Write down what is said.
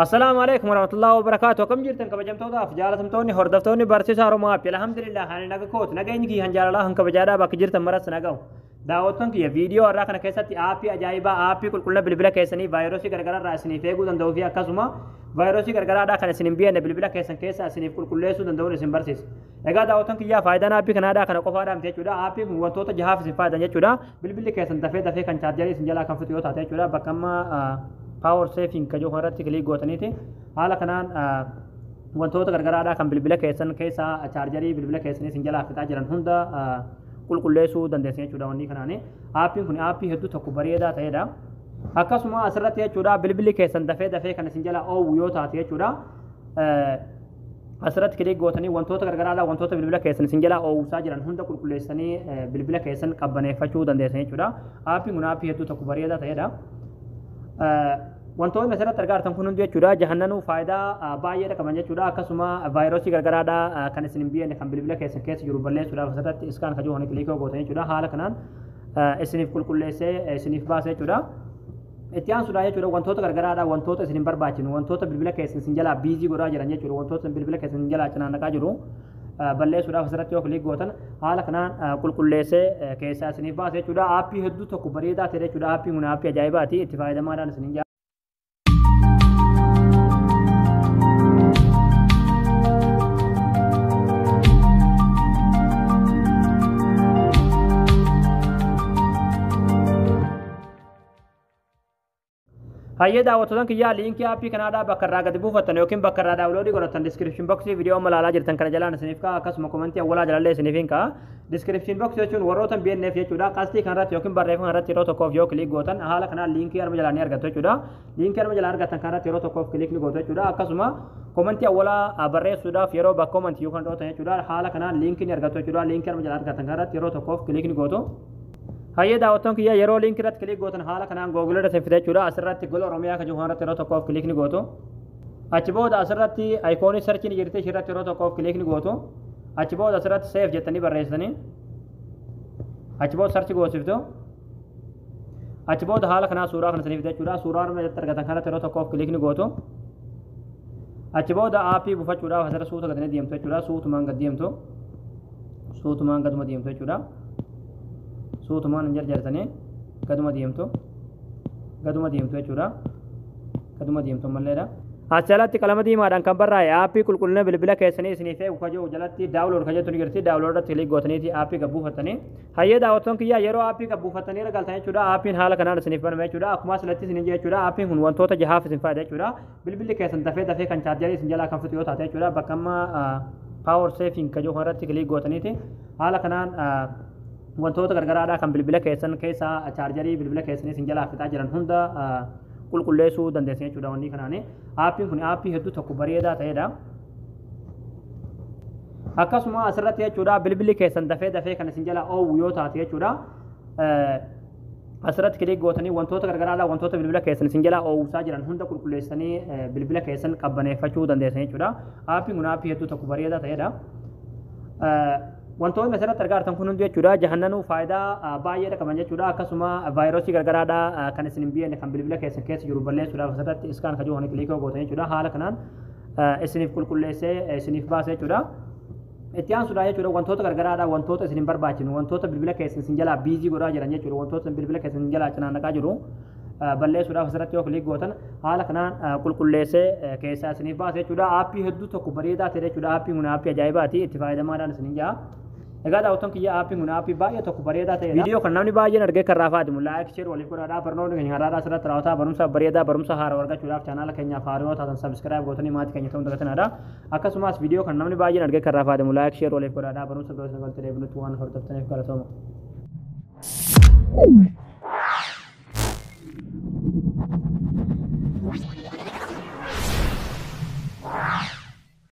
Assalaamu alaikum warahmatullahi wabarakatuh. Akkam jirtan kabajamtootaaf jaalatamtoonni hordoftoonni barsiisaa Oromoo App. Alhamdulillah ani naga kooti nageenyi kiyya jaalalaa han kabajaadhaa bakka jirtan maras naga'u. Daawwattoon kiyya viidiyoo har'aa kana keessatti aappii ajaa'ibaa aappii qulqullina bilbila keessanii vaayirasii garagaraa irraa isiniif eeguu danda'uu fi akkasuma vaayirasii garagaraadhaa kan isin hin beekne bilbila keessan keessa isiniif qulqulleessuu danda'uun isin barsiisa. Egaa daawwattoon kiyyaa faayidaan aappii kanaadhaa kana qofaadhaa miti jechuudha. Aappiin kun wantoota jahaaf isin faayidan jechuudha. Bilbilli keessan dafee dafee kan chaarjarii isin jalaa kan fixu yoo taate jechuudha. Bakka amma power saving kan jiru irratti click gootaniiti haala kanaan wantoota gargaraadhaa kan bilbila keessan keessaa chaarjarii bilbila keessanii isin jalaa fixaa jiran hunda qulqulleessuu dandeessan jechuudha. Wanni kanaani aappiin kun aappii hedduu tokko bareedaa ta'edha. Akkasuma asirratti jechuudha bilbilli keessan dafee dafee kan isin jalaa oowwu yoo taate jechuudha. Asirratti click gootanii wantoota gargaraadhaa wantoota bilbila keessan isin jalaa oowwusaa jiran hunda qulqulleessanii bilbila keessan qabbaneeffachuu dandeessan jechuudha. Aappiin kun aappii hedduu tokko bareedaa ta'edha. Wantoonni asirratti argaa jirtan kun hundi jechuudha jahannanuu faayidaa baay'eedha qaban jechuudha. Akkasuma vaayirasii gargaraadhaa kan isin hin beekne kan bilbila keessan keessa jiru balleessuudhaaf asirratti scan kan jiru click gootan jechuudha. Haala kanaan isiniif qulqulleessee isiniif baasa jechuudha. Itti aansuudhaan jechuudha wantoota gargaraadhaa wantoota isin hin barbaachifne wantoota bilbila keessan isin jalaa busy godhaa jiran jechuudha wantoota bilbila keessan isin jalaa cinaannaqaa jiru balleessuudhaaf asirratti yoo click gootan haala kanaan qulqulleessee keessaa isiniif baasa jechuudha. Aappii hedduu tokko bareedaa ta'e jechuudha. Aappiin kun aappii ajaa'ibaati. Itti fayyadamaadhaan isin hin Hayyee daawwattoota kiyyaa liinkii aappii kanaadhaa bakka irraa gadi buufattan yookiin bakka irraa download godhatan description box viidiyoo amma ilaalaa jirtan kana jalaan isiniif ka'a. Akkasuma comment awwalaa jalallee isiniif hin ka'a. Description box jechuun warroota hin beekneef jechuudha. Qastii kanarratti yookiin barreeffama kanarratti yeroo tokkoof yoo click gootan haala kanaan liinkii arma jalaa ni argattu jechuudha. Liinkii arma jalaa argattan kanarratti yeroo tokkoof click ni gootu jechuudha. Akkasuma comment awwalaa barreessuudhaaf yeroo bakka comment yookaan dhootan jechuudha. Haala kanaan liinkii ni argattu jechuudha. Liinkii arma jalaa argattan kanarratti yeroo tokkoof click ni gootu. Hayyee daawwattoon kiyya yeroo liinkii irratti click gootan haala kanaan Google irra isin fida jechuudha. Asirratti gola Oromiyaa kan jiru irratti yeroo tokkoof click ni gootu. Achi booda asirratti icon search ni jirti ishirratti yeroo tokkoof click ni gootu. Achi booda asirratti save jettanii barreessitanii. Achi booda search goosiftu. Achi booda haala kanaan suuraa kana isiniif fida jechuudha. Suuraa arma irratti argatan kanatti yeroo tokkoof click ni gootu. Achi booda aappii buufachuudhaaf asirra suuta gadi deemtu jechuudha. Suutumaan gad deemtu. Suutumaan gaduma deemtu jechuudha. Suutumaan hin jarjartanii gaduma deemtu. Gaduma deemtu jechuudha. Gaduma deemtu malleedha. As jalatti qalama diimaadhaan kan barraa'e aappii qulqullina bilbila keessanii isiniif eegu kan jiru jalatti download kan jettu ni jirti. Download irratti click gootaniiti aappii gad buufattanii. Hayyee daawwattoon kiyyaa yeroo aappii gad buufattanii irra galtan jechuudha. Aappiin haala kanaan isiniif banama jechuudha. Akkuma asirratti isin jechuudha. Aappiin kun wantoota jahaaf isin fayyada jechuudha. Bilbilli keessan dafee dafee kan chaarjarii isin jalaa kan fixu yoo taate jechuudha. Bakka amma power saving kan jiru irratti click gootaniiti haala kanaan wantoota gargaraadhaa kan bilbila keessan keessaa chaarjarii bilbila keessanii isin jalaa fixaa jiran hunda qulqulleessuu dandeessan jechuudha. Wanni kanaani aappiin kun aappii hedduu tokko bareedaa ta'edha. Akkasuma asirratti jechuudha bilbilli keessan dafee dafee kan isin jalaa oowwu yoo taate jechuudha. Asirratti click gootanii wantoota gargaraadhaa wantoota bilbila keessan isin jalaa oowwusaa jiran hunda qulqulleessanii bilbila keessan qabbaneeffachuu dandeessan jechuudha. Aappiin kun aappii hedduu tokko bareedaa ta'edha. Wantoonni asirratti argaa jirtan kun hundi jechuudha jahannanuu faayidaa baay'eedha qaban jechuudha. Akkasuma vaayirasii gargaraadhaa kan isin hin beekne kan bilbila keessan keessa jiru balleessuudhaaf asirratti scan kan jiru click gootan jechuudha. Haala kanaan isiniif qulqulleessee isiniif baasa jechuudha. Itti aansuudhaan jechuudha wantoota gargaraadhaa wantoota isin hin barbaachifne wantoota bilbila keessan isin jalaa busy godhaa jiran jechuudha wantoota bilbila keessan isin jalaa cinaannaqaa jiru balleessuudhaaf asirratti yoo click gootan haala kanaan qulqulleessee keessaa isiniif baasa jechuudha. Aappii hedduu tokko bareedaa ta'e jechuudha. Aappiin kun aappii ajaa'ibaati. Itti fayyadamaadhaan isin ja'a. Egaa daawwattoon kiyya aappiin kun aappii baay'ee tokko bareedaa ta'edha. Viidiyoo kan namni baay'een argee kan raafaa deemu like share waliif godhaadhaa. Barnoonni keenya har'aadhaa asirratti raawwataa barumsa bareedaa barumsa haaraa argachuudhaaf chaanaala keenyaaf haaraa yoo taatan subscribe gootanii maatii keenya ta'uu dagatinaadha. Akkasumas viidiyoo kan namni baay'een argee kan raafaa deemu like share waliif godhaadhaa. Barumsa biroo isin galtee deebinutti waan hordoftaniif galatooma.